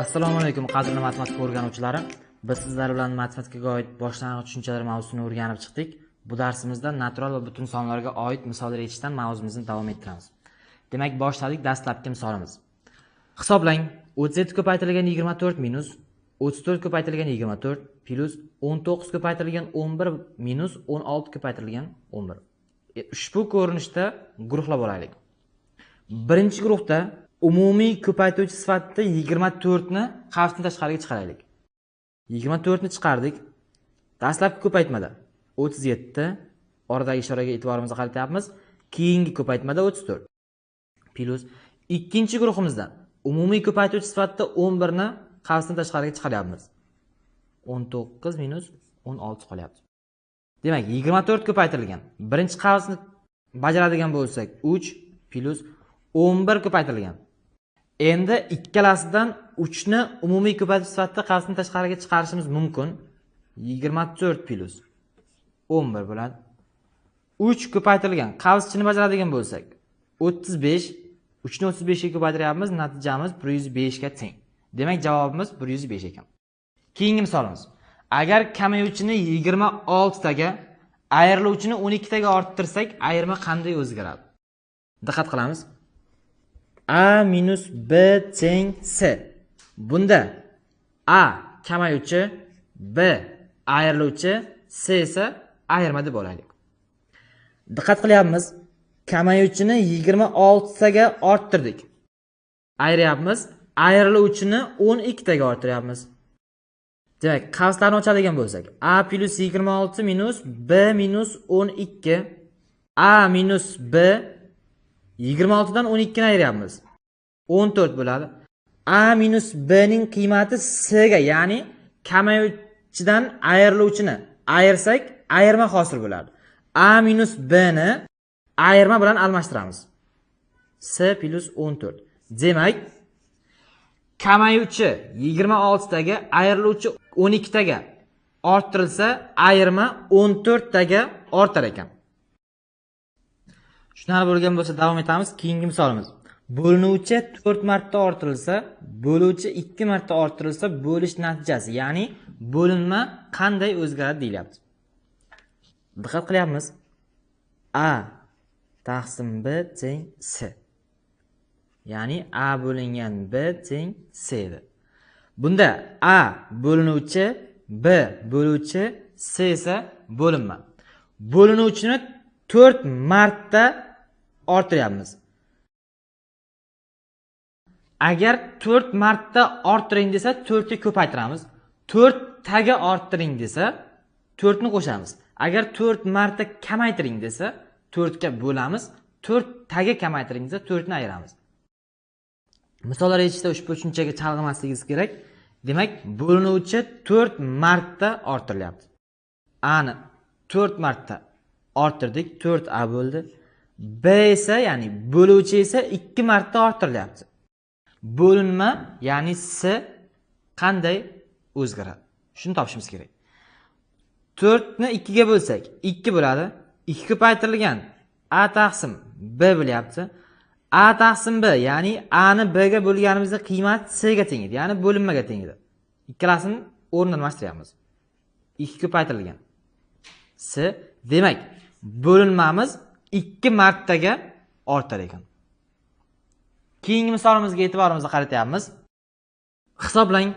Assalomu alaykum qadrli matematika o'rganuvchilari. Biz sizlar bilan matematikaga oid boshlang'ich tushunchalar mavzusini o'rganib chiqdik. Bu darsimizda natural va butun sonlarga oid misollar yechishdan mavzumizni davom ettiramiz. Demak, boshladik dastlabki misolimiz. Hisoblang: 37 ko'paytirilgan 24 minus 34 ko'paytirilgan 24 plus 19 ko'paytirilgan 11 minus 16 ko'paytirilgan 11. Ushbu ko'rinishda guruhlab olaylik. Birinchi guruhda umumiy ko'paytiruvchi sifatida 24 ni qavsdan tashqariga chiqaraylik. 24 ni chiqardik. Dastlabki ko'paytmada 37, oradagi ishoraga e'tiborimizni qaratyapmiz. Keyingi ko'paytmada 34. Plus ikkinchi guruhimizdan umumiy ko'paytiruvchi sifatida 11 ni qavsdan tashqariga chiqaryapmiz. 19 minus 16 qolyapti. Demak, 24 ko'paytirilgan. Birinchi qavsni bajaradigan bo'lsak, 3 plus 11 ko'paytirilgan. Endi ikkalasidan 3 ni umumiy ko'paytirish sifatida qavsdan tashqariga chiqarishimiz mumkin. 24 plus 11 bo'ladi. 3 ko'paytirilgan. Qavsni bajaradigan bo'lsak, 35, 3 ni 35 ga ko'paytiryapmiz, natijamiz 105 ga teng. Demak, javobimiz 105 ekan. Keyingi misolimiz. Agar kamayuvchini 26 taga, ayriluvchini 12 taga orttirsak, ayirma qanday o'zgaradi? Diqqat qilamiz. A minus B teng C. Bunda A kamayuvchi, B ayriluvchi, C esa ayirma deb olaylik. Diqqat qilyapmiz. Kamayuvchini 26 taga orttirdik. Ayiryapmiz. Ayriluvchini 12 taga orttiryapmiz. Demak, qavslarni ochadigan bo'lsak, A plus 26 minus B minus 12, A minus B 26 dan 12 ni ayiryapmiz. 14 bo'ladi. A minus B ning qiymati C ga, ya'ni kamayuvchidan ayriluvchini ayirsak, ayirma hosil bo'ladi. A minus B ni ayirma bilan almashtiramiz. C plus 14. Demak, kamayuvchi 26 taga, ayriluvchi 12 taga orttirilsa, ayirma 14 taga ortar ekan. Shunaqa bo'lgan bo'lsa, davom etamiz. Keyingi misolimiz. Bo'linuvchi 4 marta orttirilsa, bo'luvchi 2 marta orttirilsa, bo'lish natijasi, ya'ni bo'linma qanday o'zgaradi deyilyapti. Diqqat qilyapmiz. A taqsim B teng C. Ya'ni A bo'lingan B teng C edi. Bunda A bo'linuvchi, B bo'luvchi, C esa bo'linma. Bo'linuvchini 4 marta orttiryapmiz. Agar 4 marta orttiring desa, 4 ga ko'paytiramiz. 4 taga orttiring desa, 4 ni qo'shamiz. Agar 4 marta kamaytiring desa, 4 ga bo'lamiz. 4 taga kamaytiring desa, 4 ni ayiramiz. Misollar yechishda ushbu tushunchaga chalg'imasligingiz kerak. Demak, bo'linuvchi 4 marta orttirilyapti. A ni 4 marta orttirdik, 4A bo'ldi. B esa, ya'ni bo'luvchi esa 2 marta orttirilyapti. Bo'linma, ya'ni C qanday o'zgaradi? Shuni topishimiz kerak. 4 ni 2 ga bo'lsak, 2 bo'ladi. 2 ko'paytirilgan A taqsim B bo'lyapti. A taqsim B, ya'ni A ni B ga bo'lganimizda qiymat C ga teng edi, ya'ni bo'linmaga teng edi. Ikkalasini o'rnini almashtiryapmiz. 2 ko'paytirilgan C, demak, bo'linmamiz 2 martaga ortar ekan. Keyingi misolimizga e'tiborimizni qaratyapmiz. Hisoblang: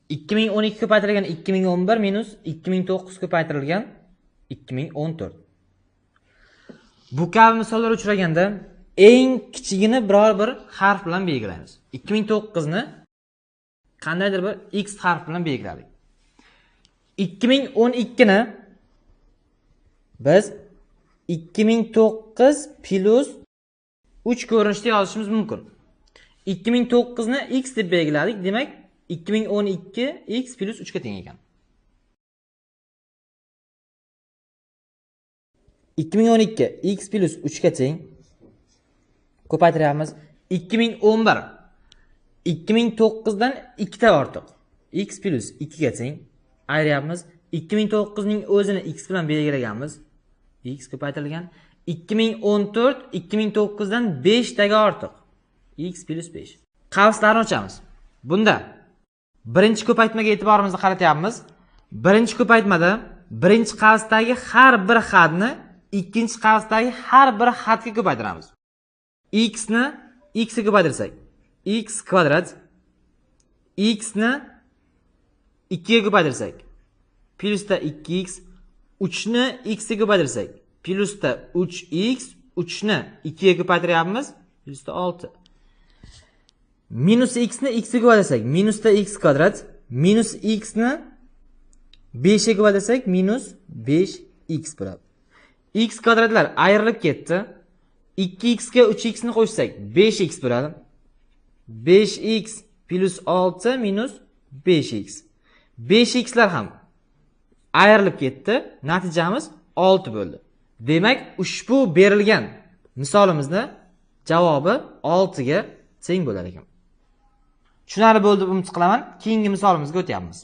2012 ko'paytirilgan 2011 minus 2009 ko'paytirilgan 2014. Bu kabi misollar uchraganda eng kichigini biror bir harf bilan belgilaymiz. 2009 ni qandaydir bir x harf bilan belgiladik. 2012 ni biz 2009 plus 3 ko'rinishda yozishimiz mumkin. 2009 ni x deb belgiladik. Demak, 2012 x plus 3 ga teng ekan. 2012 x plus 3 ga teng. Ko'paytiryapmiz. 2011 2009 dan 2 ta ortiq. X plus 2 ga teng. Ayiryapmiz. 2009 ning o'zini x bilan belgilaganmiz. X ko'paytirilgan. 2014 2009 dan 5 taga ortiq. X plus 5. Qavslarni ochamiz. Bunda Birinchi ko'paytmaga e'tiborimizni qaratyapmiz. Birinchi ko'paytmada birinchi qavsdagi har bir hadni ikkinchi qavsdagi har bir hadga ko'paytiramiz. X ni x ga ko'paytirsak, x kvadrat, x ni 2 ga ko'paytirsak, plyusda 2x, 3 ni x ga ko'paytirsak, plyusda 3x, 3 ni 2 ga ko'paytiryapmiz, plyusda 6. Minus x ni x ga ko'paytirsak, minusda x kvadrat, minus x ni 5 ga ko'paytirsak, minus 5x bo'ladi. X kvadratlar ayrilib ketdi. 2x ga 3x ni qo'shsak, 5x bo'ladi. 5x plus 6 minus 5x. 5x lar ham ayrilib ketdi. Natijamiz 6 bo'ldi. Demak, ushbu berilgan misolimizni javobi 6 ga teng bo'lar ekan. Tushunarli bo'ldi deb umid qilaman. Keyingi misolimizga o'tyapmiz.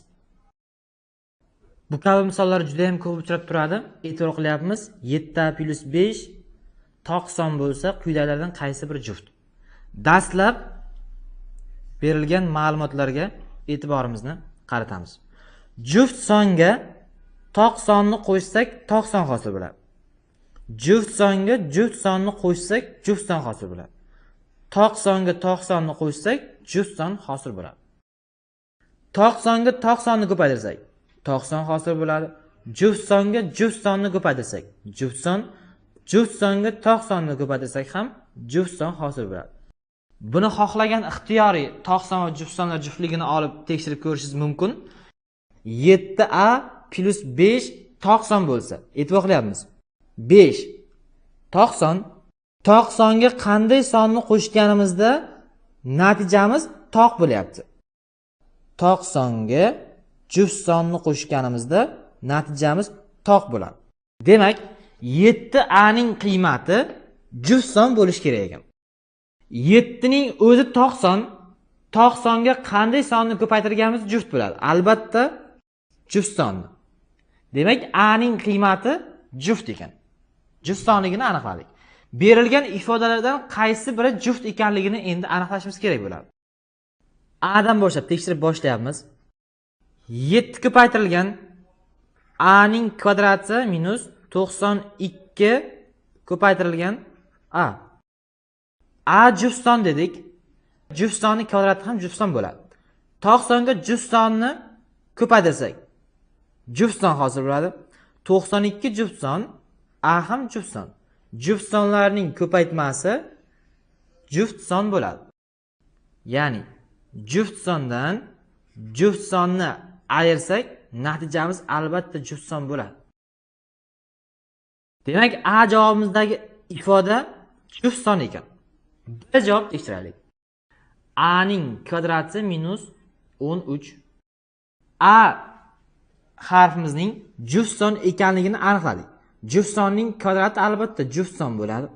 Bu kabi misollar juda ham ko'p uchrab turadi. E'tibor qilyapmiz. 7 plus 5 toq son bo'lsa, quyidagilardan qaysi bir juft? Dastlab berilgan ma'lumotlarga e'tiborimizni qaratamiz. Juft songa toq sonni qo'shsak, toq son hosil bo'ladi. Juft songa juft sonni qo'shsak, juft son hosil bo'ladi. Toq songa toq sonni qo'shsak, juft son hosil bo'ladi. Toq songa toq sonni ko'paytirsak, toq son hosil bo'ladi. Juft songa juft sonni ko'paytirsak, juft son, juft songa toq sonni ko'paytirsak ham juft son hosil bo'ladi. Buni xohlagan ixtiyoriy toq son va juft sonlar juftligini olib tekshirib ko'rishingiz mumkin. 7a plus 5 toq son bo'lsa, e'tibor qilyapmiz. 5 toq son, toq songa qanday sonni qo'shganimizda natijamiz toq bo'lyapti. Toq songa juft sonni qo'shganimizda natijamiz toq bo'ladi. Demak, 7a ning qiymati juft son bo'lishi kerak ekan. 7 ning o'zi toq son, toq songa qanday sonni ko'paytirganimiz juft bo'ladi. Albatta juft sonni. Demak, a ning qiymati juft ekan. Juft sonligini aniqladik. Berilgan ifodalardan qaysi biri juft ekanligini endi aniqlashimiz kerak bo'ladi. A dan boshlab tekshirib boshlayapmiz. 7 ko'paytirilgan a ning kvadrati minus 92 ko'paytirilgan a. A juft son dedik. Juft sonning kvadrati ham juft son bo'ladi. Toq songa juft sonni ko'paytirsak, juft son hosil bo'ladi. 92 juft son, a ham juft son. Juft sonlarning ko'paytmasi juft son bo'ladi. Ya'ni juft sondan juft sonni ayirsak, natijamiz albatta juft son bo'ladi. Demak, A javobimizdagi ifoda juft son ekan. B javob tekshiraylik. A ning kvadrati minus 13. A harfimizning juft son ekanligini aniqladik. Juft sonning kvadrati albatta juft son bo'ladi.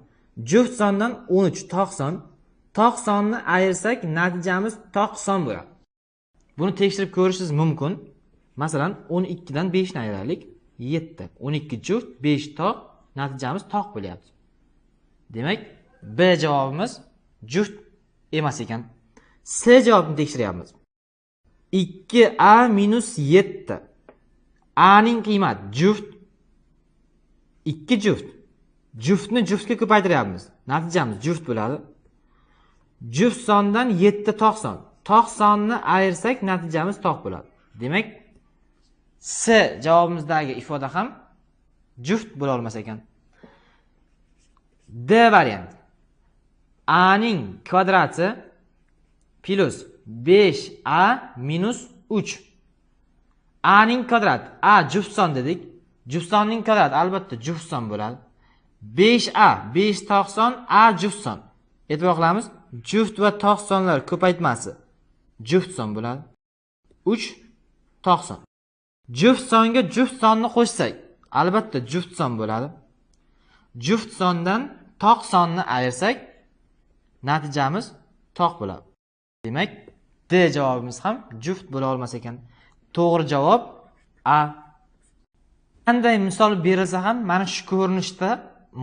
Juft sondan 13 toq son. Toq sonni ayirsak, natijamiz toq son bo'ladi. Buni tekshirib ko'rishingiz mumkin. Masalan, 12 dan 5 ni ayiraylik. 7. 12 juft, 5 toq, natijamiz toq bo'lyapti. Demak, B javobimiz juft emas ekan. C javobini tekshiryapmiz. 2a minus 7. A ning qiymati juft, 2 juft. Juftni juftga ko'paytiryapmiz. Natijamiz juft bo'ladi. Juft sondan 7 toq son. Toq sonni ayirsak, natijamiz toq bo'ladi. Demak, C javobimizdagi ifoda ham juft bo'la olmas ekan. D variant. A ning kvadrati plus 5a minus 3. A ning kvadrati, A juft son dedik. Juft sonning kvadrati albatta juft son bo'ladi. 5a, 5 toq son, A juft son. E'tibor qilamiz, juft va toq sonlar ko'paytmasi juft son bo'ladi. 3 toq son. Juft songa juft sonni qo'shsak, albatta juft son bo'ladi. Juft sondan toq sonni ayirsak, natijamiz toq bo'ladi. Demak, D javobimiz ham juft bo'la olmas ekan. To'g'ri javob A. Qanday misol berilsa ham mana shu ko'rinishda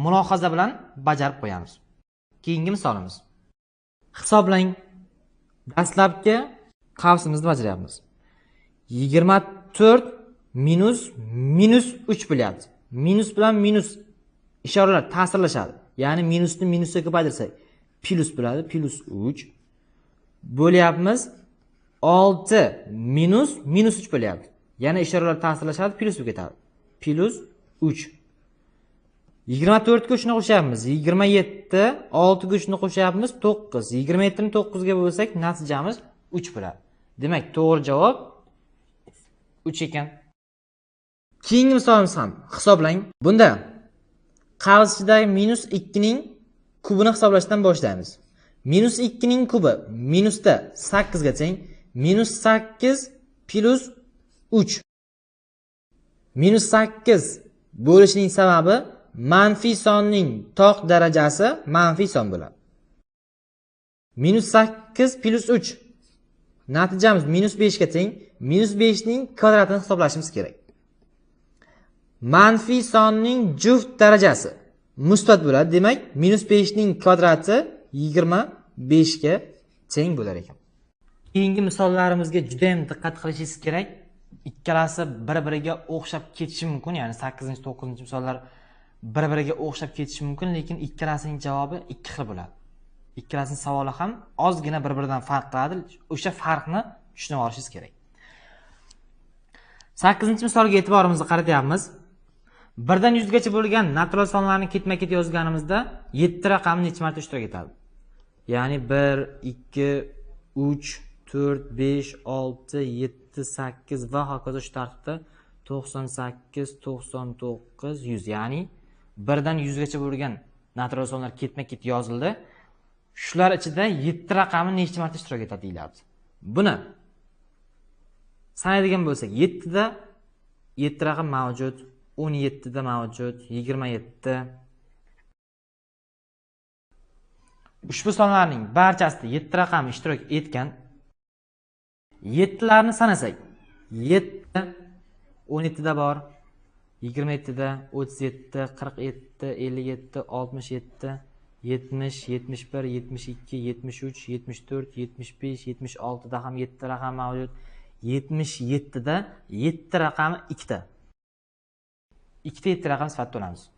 mulohaza bilan bajarib qo'yamiz. Keyingi misolimiz. Hisoblang. Dastlabki qavsimizni bajaryapmiz. 24 minus minus 3 bo'lyapti. Minus bilan minus ishoralar ta'sirlashadi. Ya'ni minusni minusga ko'paytirsak plus bo'ladi, plus 3 bo'lyapmiz. 6 minus minus 3 bo'lyapti. Yana ishoralar ta'sirlashadi, plus bo'lib ketadi. Plus 3. 24 ga 3 ni qo'shyapmiz. 27, 6 ga 3 ni qo'shyapmiz, 9. 27 ni 9 ga bo'lsak, natijamiz 3 bo'ladi. Demak, to'g'ri javob 3 ekan. Keyingi misolimiz ham hisoblang. Bunda qavs ichidagi minus 2 ning kubini hisoblashdan boshlaymiz. Minus 2 ning kubi minusda 8 ga teng. Minus 8 plus 3. Minus 8 bo'lishining sababi manfiy sonning toq darajasi manfiy son bo'ladi. Minus 8 plus 3. Natijamiz minus 5 ga teng. Minus 5 ning kvadratini hisoblashimiz kerak. Manfiy sonning juft darajasi musbat bo'ladi. Demak, minus 5 ning kvadrati 25 ga teng bo'lar ekan. Keyingi misollarimizga juda ham diqqat qilishingiz kerak. Ikkalasi bir-biriga o'xshab ketishi mumkin, ya'ni 8-9 misollar bir-biriga o'xshab ketishi mumkin, lekin ikkalasining javobi ikki xil bo'ladi. Ikkalasining savoli ham ozgina bir-biridan farq qiladi. O'sha farqni tushunib olishingiz kerak. 8-misolga e'tiborimizni qaratyapmiz. 1dan 100 gacha bo'lgan natural sonlarni ketma-ket yozganimizda 7 raqami necha marta ishtirok etadi? Ya'ni 1, 2, 3, 4, 5, 6, 7, 8 va hokazo shu tartibda 98, 99, 100. Ya'ni 1dan 100 gacha bo'lgan natural sonlar ketma-ket yozildi. Shular ichida 7 raqami necha marta ishtirok etadi deyilyapti. Buni sanaydigan bo'lsak, 7 da 7 raqam mavjud, 17 da mavjud, 27. Ushbu sonlarning barchasida 7 raqam ishtirok etgan. 7larni sanasak, 7 17 da bor, 27 da, 37, 47, 57, 67, 70, 71, 72, 73, 74, 75, 76 da ham 7 raqam mavjud. 77 da 7 raqami ikkita. Ikkita 7 raqam sifatida olamiz.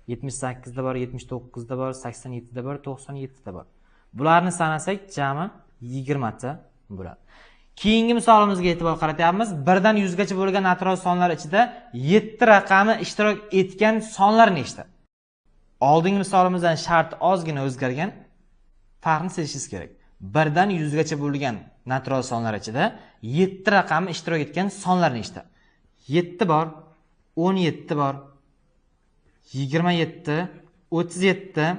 78 da bor, 79 da bor, 87 da bor, 97 da bor. Bularni sanasak jami 20 ta bo'ladi. Keyingi misolimizga e'tibor qaratyapmiz. 1dan 100 gacha bo'lgan natural sonlar ichida 7 raqami ishtirok etgan sonlar nechta? Oldingi misolimizdan shart ozgina o'zgargan, farqni sezishingiz kerak. 1dan 100 gacha bo'lgan natural sonlar ichida 7 raqami ishtirok etgan sonlar nechta? 7 bor, 17 bor, 27, 37,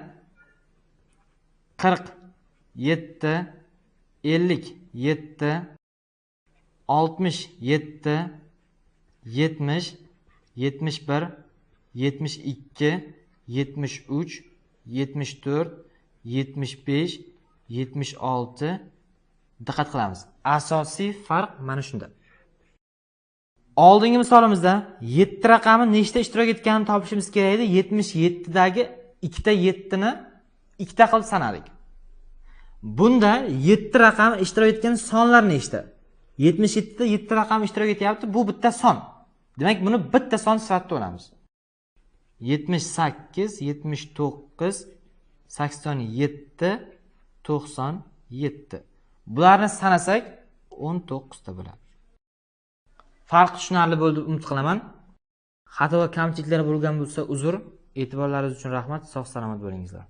47, 57, 67, 70, 71, 72, 73, 74, 75, 76. Diqqat qilamiz. Asosiy farq mana shunda. Oldingi misolimizda 7 raqami nechta ishtirok etganini topishimiz kerak edi. 77 dagi ikkita 7 ni ikkita qilib sanadik. Bunda 7 raqami ishtirok etgan sonlar nechta? 77 da 7 raqam ishtirok etyapti. Bu bitta son. Demak, buni bitta son sifatida olamiz. 78, 79, 87, 97. Bularni sanasak 19 ta bo'ladi. Farq tushunarli bo'ldi umid qilaman. Xato va kamchiliklar bo'lgan bo'lsa uzr. E'tiborlaringiz uchun rahmat. Sog' salomat bo'lingizlar.